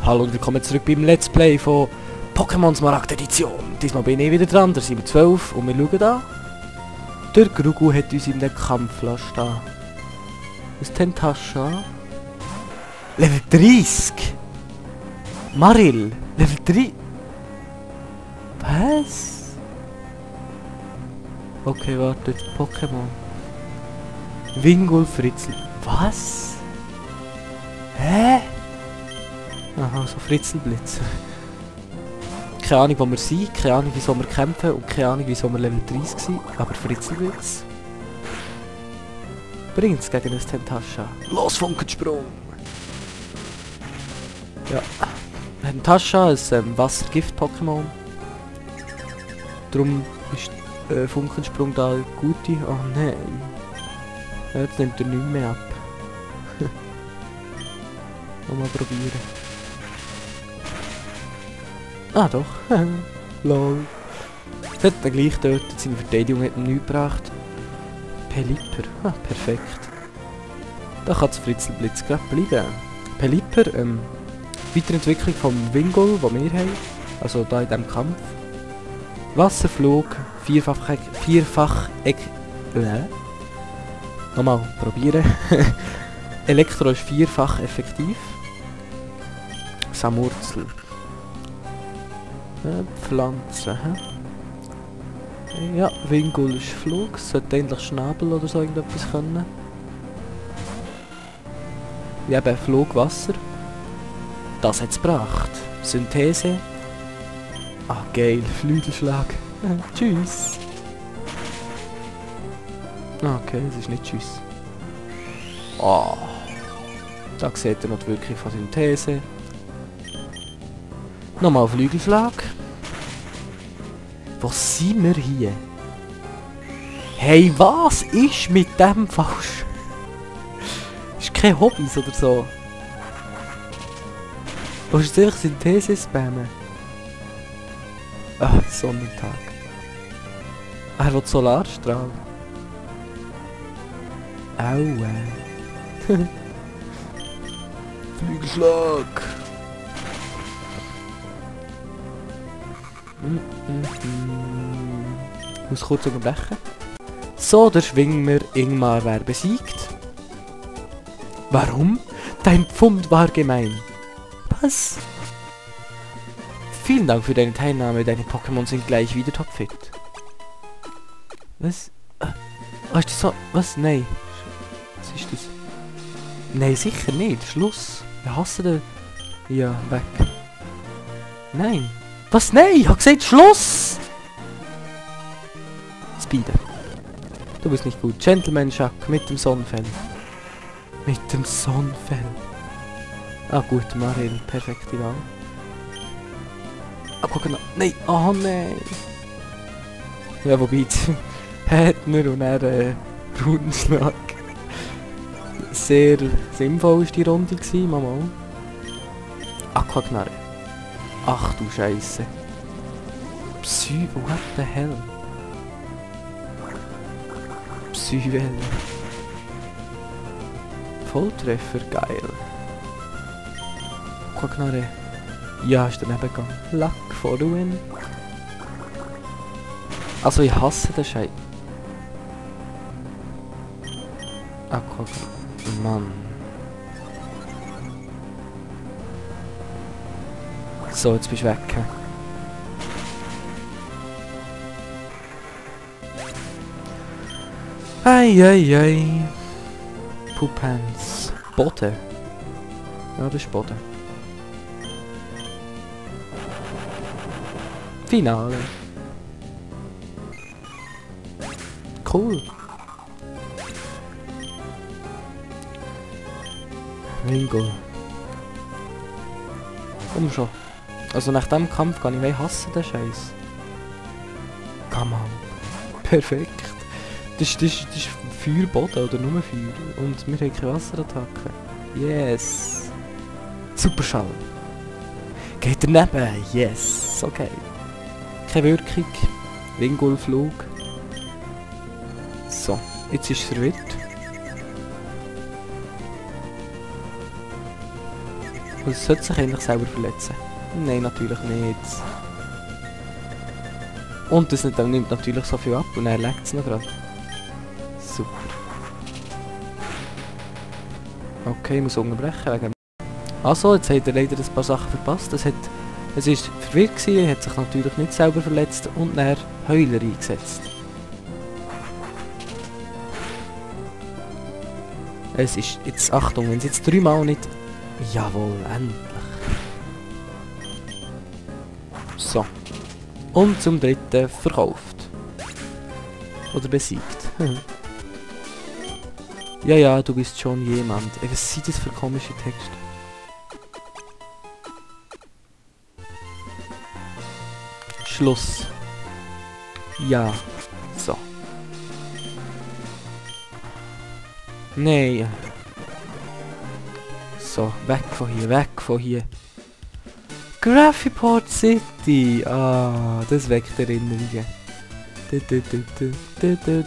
Hallo und willkommen zurück beim Let's Play von Pokémon Smaragd Edition. Diesmal bin ich wieder dran, da sind wir 12 und wir schauen da. Der Grugu hat uns in den Kampf lassen. Das Tentascha. Level 30! Maril! Level 3! Was? Okay, warte, Pokémon. Wingul Fritzl. Was? Hä? Aha, so Fritzelblitz. Keine Ahnung, wo wir sind, keine Ahnung, wieso wir kämpfen und keine Ahnung, wieso wir Level 30 sind, aber Fritzelblitz. Bringt's gegen das Tentascha. Los, Funkensprung! Ja. Tentascha ist ein Wassergift-Pokémon. Darum ist Funkensprung da gute. Oh nein. Jetzt nimmt er nicht mehr ab. Mal probieren. Ah doch. Lol. Das hat er gleich getötet. Seine Verteidigung hat ihm nichts gebracht. Pelipper. Ah, perfekt. Da kann das Fritzelblitz gerade bleiben. Pelipper, Weiterentwicklung vom Wingul, den wir haben. Also da in diesem Kampf. Wasserflug, Nochmal probieren. Elektro ist vierfach effektiv. Samurzel. Pflanze. Ja, Wingul ist Flug. Sollte eigentlich Schnabel oder so irgendetwas können. Ja, eben Flug, Wasser. Das hat es gebracht. Synthese. Ah, geil. Flügelschlag. Tschüss. Okay, das ist nicht Tschüss. Oh. Da sieht er noch die Wirkung von Synthese. Nochmal Flügelschlag. Wo sind wir hier? Hey, was ist mit dem falsch? Ist kein Hobbys oder so. Wo ist einfach Synthese spammen? Ah, Sonnentag. Er will Solarstrahl. Aua. Flügelschlag. Muss kurz unterbrechen. So, der Schwingmer Ingmar wäre besiegt. Warum? Dein Pfund war gemein. Was? Vielen Dank für deine Teilnahme. Deine Pokémon sind gleich wieder topfit. Was? Ah, ist das so? Was? Nein. Was ist das? Nein, sicher nicht. Schluss. Wir hassen den... Ja, weg. Nein. Was? Nein! Ich hab gesagt Schluss! Speeden. Du bist nicht gut. Gentleman Schack mit dem Sonnenfell. Mit dem Sonnenfell. Ah gut, Maril. Perfekte Wahl. Ah, guck mal. Nein! Oh nein! Ja, wobei... Hätner und er Brudenschlag. Sehr sinnvoll war die Runde gewesen, Mama. Aquaknarre. Ach du Scheiße. What the hell? Psywelle. Volltreffer, geil. Aquaknarre. Ja, ist daneben gegangen. Luck for the win. Also ich hasse den Scheiß. Aquaknarre. Mann. So, jetzt bist du weg. Eieiei. Poophands. Boden. Ja, das ist Boden. Finale. Cool. Wingul. Komm schon. Also nach dem Kampf kann ich mehr hassen, den Scheiß. Come on. Perfekt. Das ist Feuerboden oder nur Feuer. Und wir haben keine Wasserattacke. Yes. Superschall. Geht daneben. Yes. So geil. Keine Wirkung. Wingul Flug. So. Jetzt ist es verwirrt. Und es sollte sich eigentlich selber verletzen. Nein, natürlich nicht. Und das nimmt natürlich so viel ab und er legt es noch gerade. Super. Okay, ich muss unterbrechen wegen... Also, jetzt hat er leider ein paar Sachen verpasst. Es ist verwirrt gewesen, er hat sich natürlich nicht selber verletzt und dann Heuler eingesetzt. Es ist jetzt, Achtung, wenn es jetzt 3 Mal nicht... Jawohl, endlich. So. Und zum dritten verkauft. Oder besiegt. Ja, ja, du bist schon jemand. Ey, was sind das für komische Texte? Schluss. Ja. So. Nee. So, weg von hier, weg von hier. Graphiport City. Ah, das weckt Erinnerungen.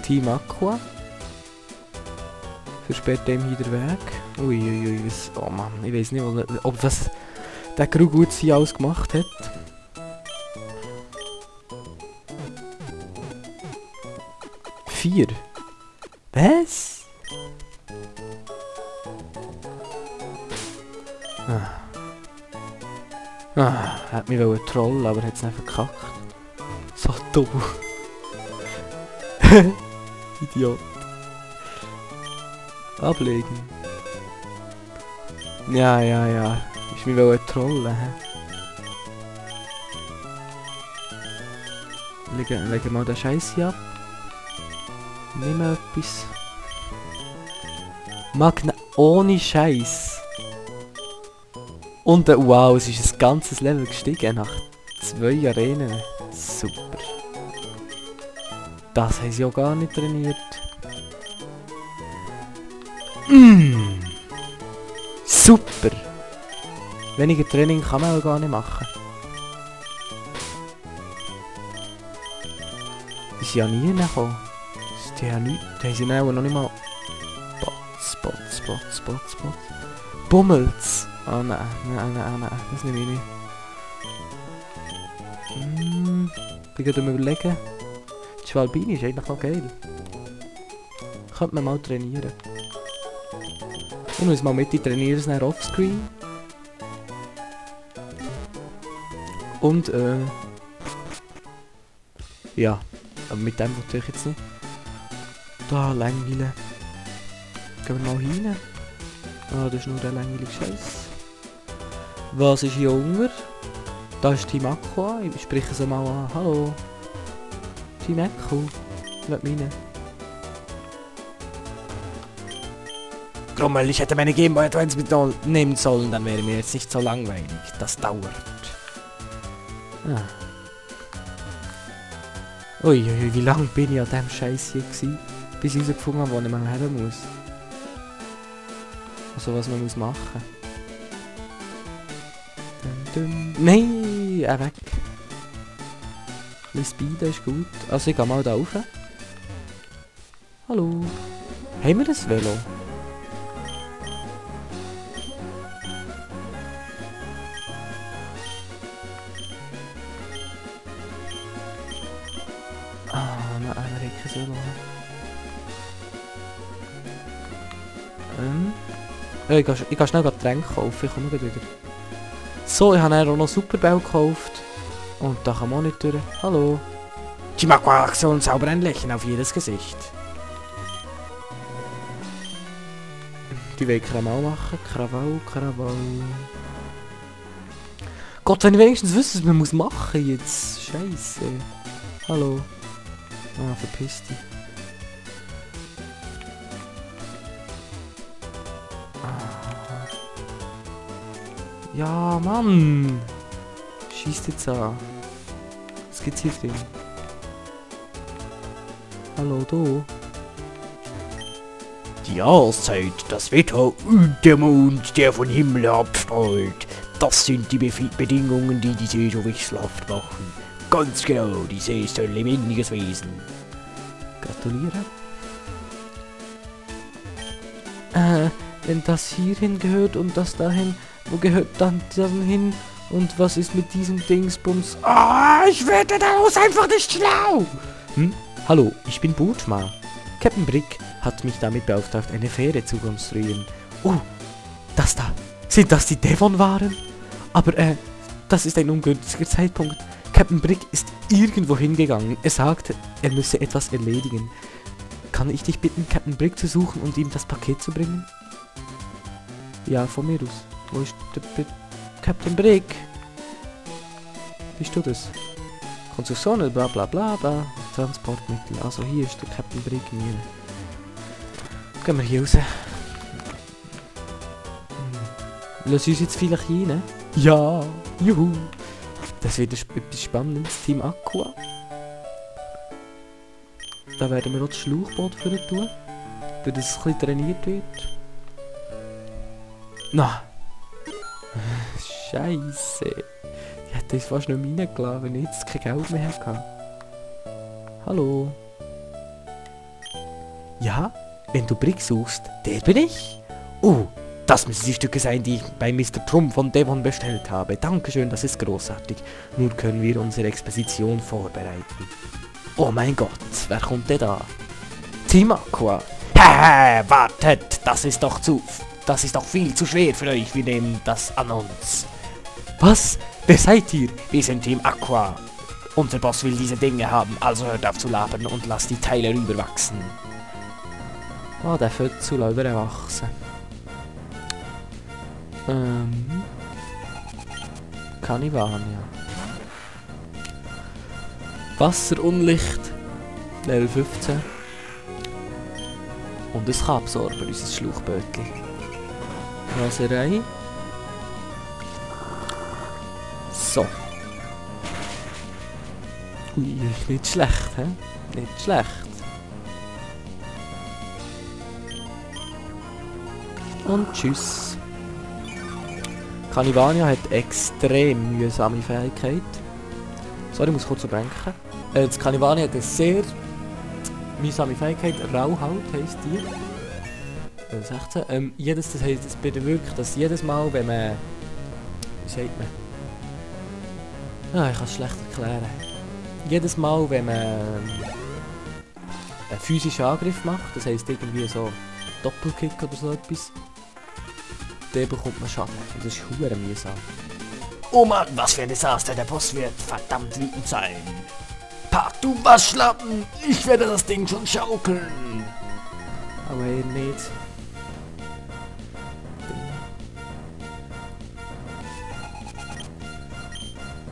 Team Aqua. Versperrt dem hier den Weg. Uiuiui, was... Oh Mann, ich weiß nicht, ob das der Crew gut sie alles gemacht hat. Vier. Was? Hat mich trollen, aber hat es nicht verkackt. So dumm. Idiot. Ablegen. Ja. Ich mich trollen. Legen mal den Scheiß hier ab. Nimm mal etwas. Magna ohne Scheiß. Und wow, es ist ein ganzes Level gestiegen nach 2 Arenen. Super. Das haben sie auch gar nicht trainiert. Super. Weniger Training kann man auch gar nicht machen. Ist ja nie gekommen. Die haben nichts. Die haben sie noch nicht mal... Spots. Bummels. Oh nein. Das nehme ich nicht. Ich bin gerade überlegen. Die Schwalbini ist eigentlich noch geil. Könnte man mal trainieren. Ich muss mal mit, ich trainiere es dann offscreen. Und ja. Aber mit dem wollte ich jetzt nicht. Da, Langweile. Gehen wir mal hin. Ah, das ist nur der langweilige Scheiß. Was ist hier unten? Da ist Team Aqua. Ich spreche sie mal an. Hallo. Team Aqua. Lass mich rein. Grummel, ich hätte meine Game Boy Advance mitnehmen sollen, dann wäre mir jetzt nicht so langweilig. Das dauert. Uiuiui, wie lange bin ich an diesem Scheiß hier gewesen, bis ich herausgefunden habe, wo ich mal her muss. Also was man muss machen. Nein, weg. Ein Speed ist gut. Also ich gehe mal da rauf. Hallo. Haben wir das Velo? Nein, wir haben kein Velo. Ich gehe schnell Getränke kaufen, ich komme wieder. So, ich habe auch noch Superbell gekauft. Und da kann man auch nicht durch. Hallo. Die Aqua-Aktion sauber ein Lächeln auf jedes Gesicht. Die will Krawall machen. Krawall. Gott, wenn ich wenigstens wüsste, was man muss machen jetzt. Scheiße. Hallo. Ah, verpiss dich. Ja, Mann! Schießt jetzt an. Was gibt's hier drin? Hallo, du? Die Jahreszeit, das Wetter und der Mond, der von Himmel abstrahlt. Das sind die Bedingungen, die die See so wechselhaft machen. Ganz genau, die See ist ein lebendiges Wesen. Gratuliere. Wenn das hierhin gehört und das dahin, Wo gehört dann hin? Und was ist mit diesem Dingsbums? Ah, ich werde daraus einfach nicht schlau! Hm? Hallo, ich bin Bootmar. Captain Brick hat mich damit beauftragt, eine Fähre zu konstruieren. Oh, das da. Sind das die Devon waren? Aber, das ist ein ungünstiger Zeitpunkt. Captain Brick ist irgendwo hingegangen. Er sagte, er müsse etwas erledigen. Kann ich dich bitten, Captain Brick zu suchen und ihm das Paket zu bringen? Ja, von mir aus. Wo ist der Captain Brick? Bist du das? Konstruktion, bla bla bla bla. Transportmittel. Also hier ist der Captain Brick mir. Gehen wir hier raus. Lass uns jetzt vielleicht rein. Ja, juhu. Das wird etwas Spannendes. Team Aqua. Da werden wir auch das Schlauchboot für tun. Damit es ein bisschen trainiert wird. Na. Scheisse. Ich hätte uns fast nicht mehr reingelassen, wenn ich jetzt kein Geld mehr hatte. Hallo. Ja, wenn du Brick suchst, der bin ich. Oh, das müssen die Stücke sein, die ich bei Mr. Trump von Devon bestellt habe. Dankeschön, das ist großartig. Nur können wir unsere Expedition vorbereiten. Oh mein Gott, wer kommt denn da? Team Aqua. Wartet, das ist doch viel zu schwer für euch. Wir nehmen das an uns. Was? Wer seid ihr? Wir sind Team Aqua. Unser Boss will diese Dinge haben, also hört auf zu labern und lasst die Teile rüberwachsen. Oh, der wird zu überwachsen. Kanivania. Wasserunlicht. Level 15. Und es kann absorben, unser Schlauchbötchen. Raserei. So. Ui, nicht schlecht, hä? Nicht schlecht. Und tschüss. Kanivania hat extrem mühsame Fähigkeit. Sorry, ich muss kurz überdenken. Das Kanivania hat eine sehr mühsame Fähigkeit. Rauhaut heisst die. 16. Das heisst, es bewirkt, dass jedes Mal, wenn man... Wie sagt man? Ah, ich kann es schlecht erklären. Jedes Mal, wenn man einen physischen Angriff macht, das heisst irgendwie so Doppelkick oder so etwas, dann bekommt man Schaden. Und das ist verdammt mühsam. Oh Mann, was für ein Desaster. Der Boss wird verdammt wütend sein. Pah, du Waschlappen. Ich werde das Ding schon schaukeln. Aber eher nicht.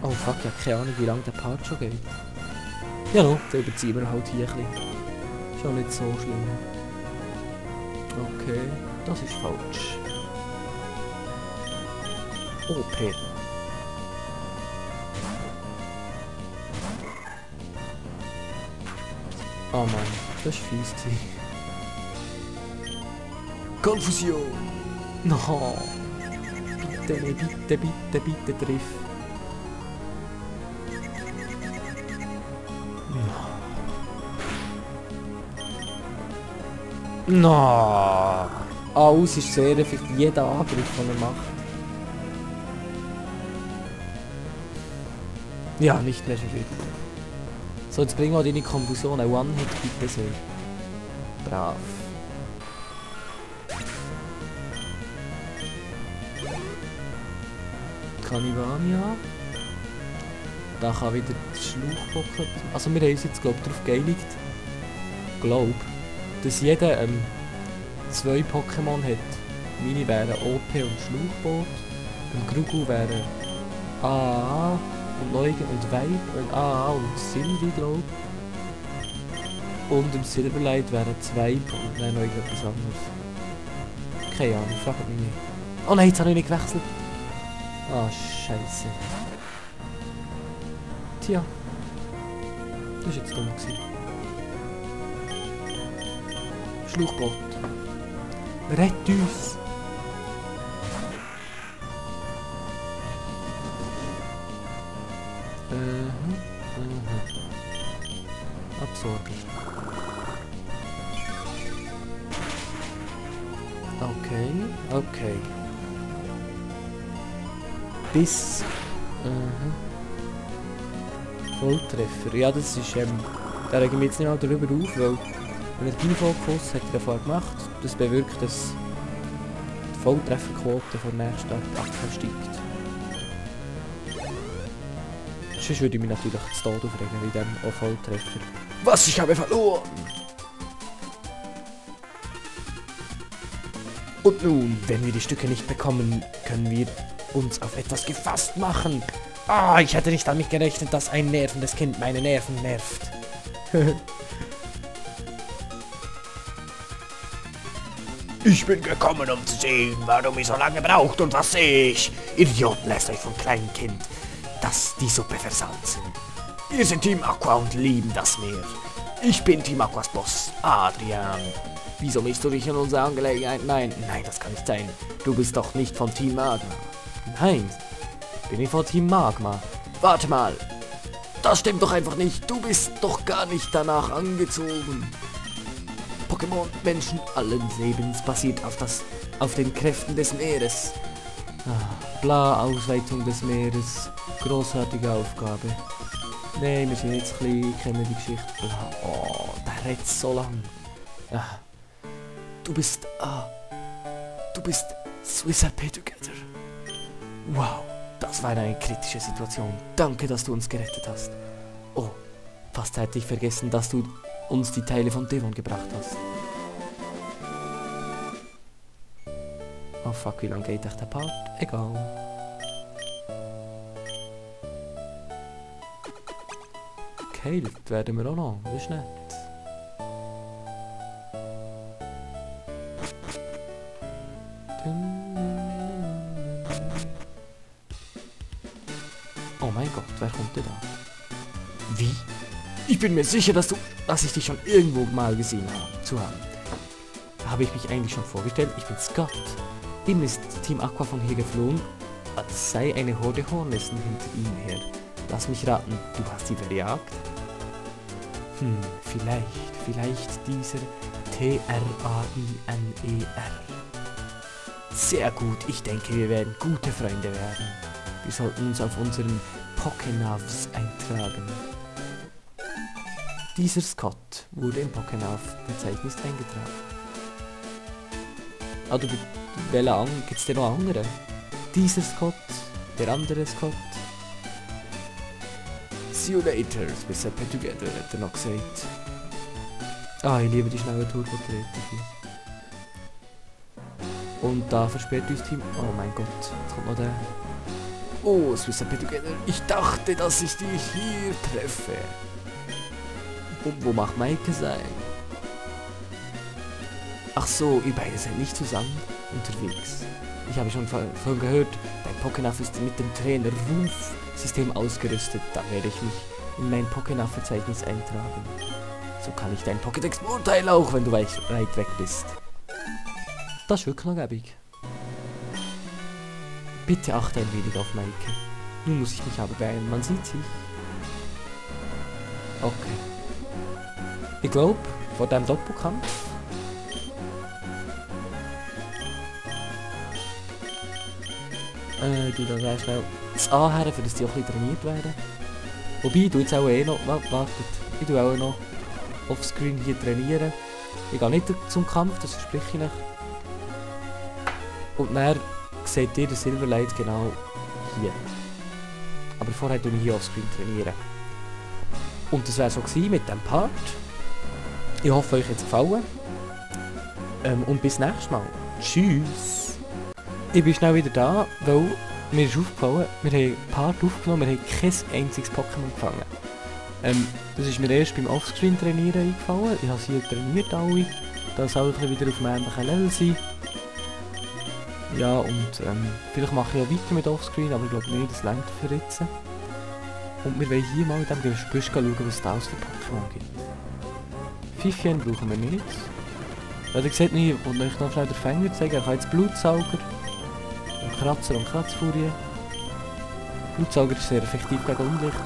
Oh fuck, ich habe keine Ahnung, wie lange der Part schon geht. Ja no, dann überziehen wir halt hier ein bisschen. Ist auch nicht so schlimm. Okay, das ist falsch. OP. Oh Mann, das ist fies gewesen. Konfusion. No. Bitte, nee, bitte, bitte, bitte triff. No. Alles ist sehr effektiv, jeder Angriff, den er macht. Ja, nicht mehr so viel. So, jetzt bringen wir deine Konfusion. Ein One-Hit, bitte sehr. Brav. Kanivania. Da kann wieder der Schlauchbock. Also wir haben uns jetzt, glaube ich, darauf geeinigt. Dass jeder 2 Pokémon hat. Meine wären OP und Schlauchboot. Im Grugu wären AA und Neugen und Weib und AA und Sylvie, glaube ich. Und im Silverlight wären 2 und nein, Neugen etwas anderes. Keine Ahnung, frag mich nicht. Oh nein, jetzt habe ich nicht gewechselt. Ah, scheiße. Tja. Das war jetzt dumm gewesen. Schlauchboot. Rett uns! Absorber. Okay, okay. bis... Volltreffer. Ja, das ist... da regen wir jetzt nicht mal darüber auf, weil... Energiefokus hat er davor gemacht. Das bewirkt, dass die Volltrefferquote von der nächsten Attacke steigt. Sonst würde ich mich natürlich zu Tod aufregen, wie dem auch Volltreffer. Was? Ich habe verloren! Und nun, wenn wir die Stücke nicht bekommen, können wir uns auf etwas gefasst machen. Ah, ich hätte nicht damit gerechnet, dass ein nervendes Kind meine Nerven nervt. Ich bin gekommen, um zu sehen, warum ihr so lange braucht und was sehe ich. Idioten, lässt euch vom kleinen Kind, dass die Suppe versalzen. Wir sind Team Aqua und lieben das Meer. Ich bin Team Aquas Boss, Adrian. Wieso mischst du dich in unsere Angelegenheit? Nein, das kann nicht sein. Du bist doch nicht von Team Magma. Nein, bin ich von Team Magma. Warte mal. Das stimmt doch einfach nicht. Du bist doch gar nicht danach angezogen. Pokémon Menschen allen Lebens basiert auf den Kräften des Meeres. Bla, Ausweitung des Meeres. Grossartige Aufgabe. Nein, wir sind jetzt klein, kennen die Geschichte. Bla. Oh, der redet so lang. Du bist Swiss Happy Together. Wow, das war eine kritische Situation. Danke, dass du uns gerettet hast. Oh, fast hätte ich vergessen, dass du uns die Teile von Devon gebracht hast. Oh fuck, wie lange geht echt der Part? Egal. Geheilt werden wir auch noch, das ist nett. Oh mein Gott, wer kommt denn da? Wie? Ich bin mir sicher, dass ich dich schon irgendwo mal gesehen habe. Habe ich mich eigentlich schon vorgestellt? Ich bin Scott. Eben ist Team Aqua von hier geflohen, als sei eine Horde Hornissen hinter ihnen her. Lass mich raten, du hast sie verjagt? Vielleicht dieser T-R-A-I-N-E-R. Sehr gut, ich denke, wir werden gute Freunde werden. Wir sollten uns auf unseren Pokénavs eintragen. Dieser Scott wurde im Pokénav-Verzeichnis eingetragen. Ah, gibt es denn noch andere? Dieser Scott, der andere Scott. See you later, Swiss Happy Together, hat er noch gesagt. Ah, ich liebe die schnelle Turbo-Trete hier. Und da versperrt uns Team... Oh mein Gott, jetzt kommt noch der... Oh, Swiss Happy Together, ich dachte, dass ich dich hier treffe. Und wo mag Maike sein? Ach so, ihr beide seid nicht zusammen unterwegs. Ich habe schon vorhin gehört, dein Pokénav ist mit dem Trainer-Ruf-System ausgerüstet. Da werde ich mich in mein Pokénav-Verzeichnis eintragen. So kann ich dein Pokédex beurteilen, auch wenn du weit weg bist. Das ist wirklich noch gäbig. Bitte achte ein wenig auf Maike. Nun muss ich mich aber beeilen, man sieht sich. Okay. Ich glaube, vor dem Doppelkampf du da sehr schnell das anhören, für dass die auch ein bisschen trainiert werden. Wobei, du jetzt auch noch, wartet, ich tue auch noch offscreen hier trainieren. Ich gehe nicht zum Kampf, das verspreche ich nicht. Und dann seht ihr den Silverlight genau hier. Aber vorher tue ich hier offscreen trainieren. Und das wäre so gewesen mit dem Part. Ich hoffe, euch hat es gefallen. Und bis nächstes Mal. Tschüss. Ich bin schnell wieder da, weil mir ist aufgefallen, wir haben ein Part aufgenommen, wir haben kein einziges Pokémon gefangen. Das ist mir erst beim Offscreen trainieren eingefallen. Ich habe sie trainiert alle, dass alle wieder auf dem ähnlichen Level sind. Ja, und vielleicht mache ich ja weiter mit Offscreen, aber ich glaube nicht, das reicht für jetzt. Und wir wollen hier mal in diesem Gebüsch schauen, was es da alles für Pokémon gibt. Pfeifchen brauchen wir nicht. Weil ihr seht nicht, und euch noch schnell den Fänger zeigen, er kann jetzt Blutsauger, Kratzer und Kratzfurie. Blutsauger ist sehr effektiv gegen Unlicht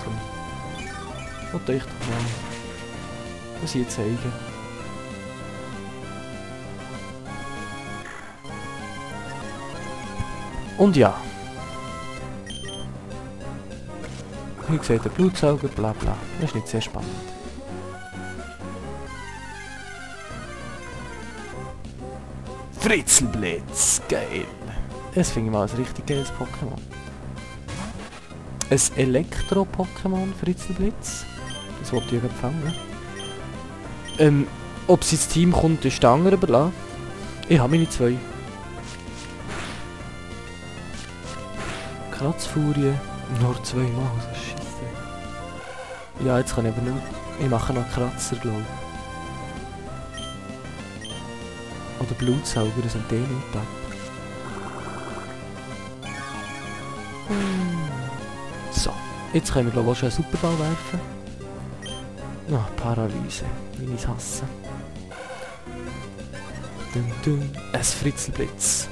und euch doch mal das hier zeigen. Und ja, Hier seht ihr Blutsauger, bla bla. Das ist nicht sehr spannend. Fritzelblitz, geil. Das finde ich mal ein richtig geiles Pokémon. Ein Elektro-Pokémon, Fritzelblitz. Das wollte ich ja fangen. Ob es ins Team kommt, ist der andere überlassen. Ich habe meine 2. Kratzfurie. Nur 2 Mal, das ist scheisse. Ja, jetzt kann ich aber nicht mehr. Ich mache noch Kratzer, glaube ich. Oder Blutsauger, das sind die nicht ab. So, jetzt können wir glaube ich auch schon einen Superball werfen. Oh, Paralyse, wie ich es hasse. Dun, dun. Ein Fritzelblitz.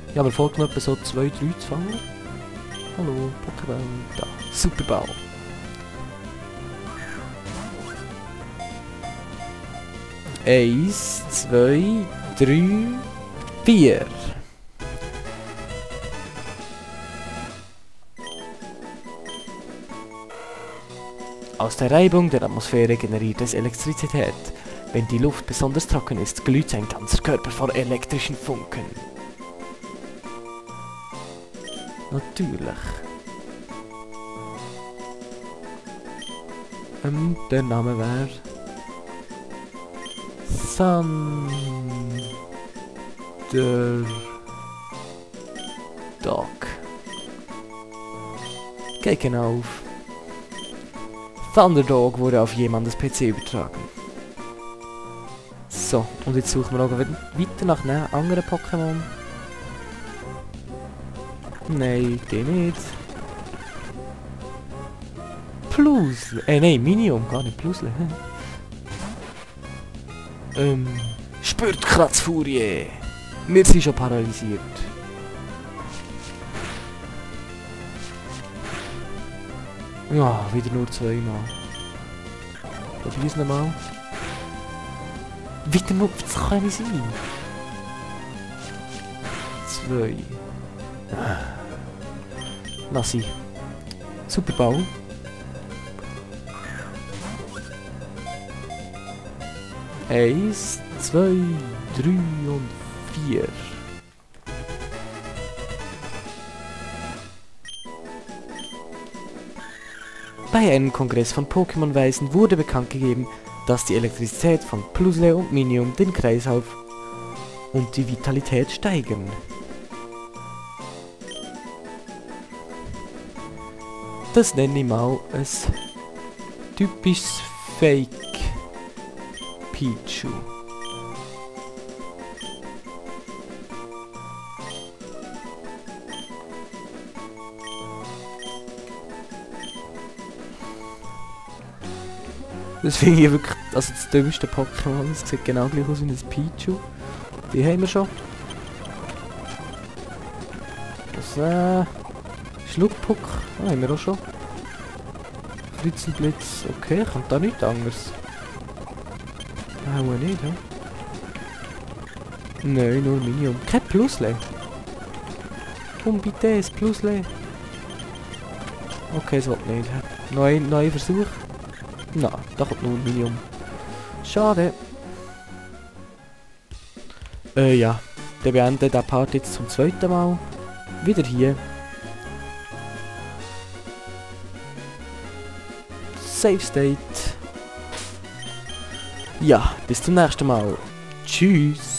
Ich habe mir vorgenommen, etwa so 2, 3 zu fangen. Hallo, Pokéball, da, Superball. Eins, 2, 3, 4. Aus der Reibung der Atmosphäre generiert es Elektrizität. Wenn die Luft besonders trocken ist, glüht sein ganzer Körper vor elektrischen Funken. Natürlich. Der Name wäre... Thunderdog. Geht genau auf. Thunderdog wurde auf jemandes PC übertragen. So, und jetzt suchen wir noch weiter nach einem anderen Pokémon. Nein, den nicht. Plusle. Nein, Minium, gar nicht Plusle. Spürt Kratzfurie. Wir sind schon paralysiert. Ja, wieder nur 2 Mal. Probier's nochmal. Wieder nur, das kann nicht sein. 2. Lass ich. Superball. Eins, 2, 3 und 4. Bei einem Kongress von Pokémon-Weisen wurde bekannt gegeben, dass die Elektrizität von Plusle und Minium den Kreislauf und die Vitalität steigern. Das nenne ich mal ein typisches Fake Pichu. Das finde ich wirklich, also das dümmste Pokémon. Es sieht genau gleich aus wie ein Pichu. Die haben wir schon. Das Schluckpuck haben wir auch schon. Fritzelblitz, okay, kommt da nichts anderes. Auch nicht, hä? Nein, nur Minium. Kein Plusle. Komm bitte, das Plusle. Okay, es wird nicht. Neuer Versuch. Na, da kommt nur Minium. Schade. Ja. Der beendet der Part jetzt zum 2. Mal. Wieder hier. Save State. Ja, bis zum nächsten Mal. Tschüss.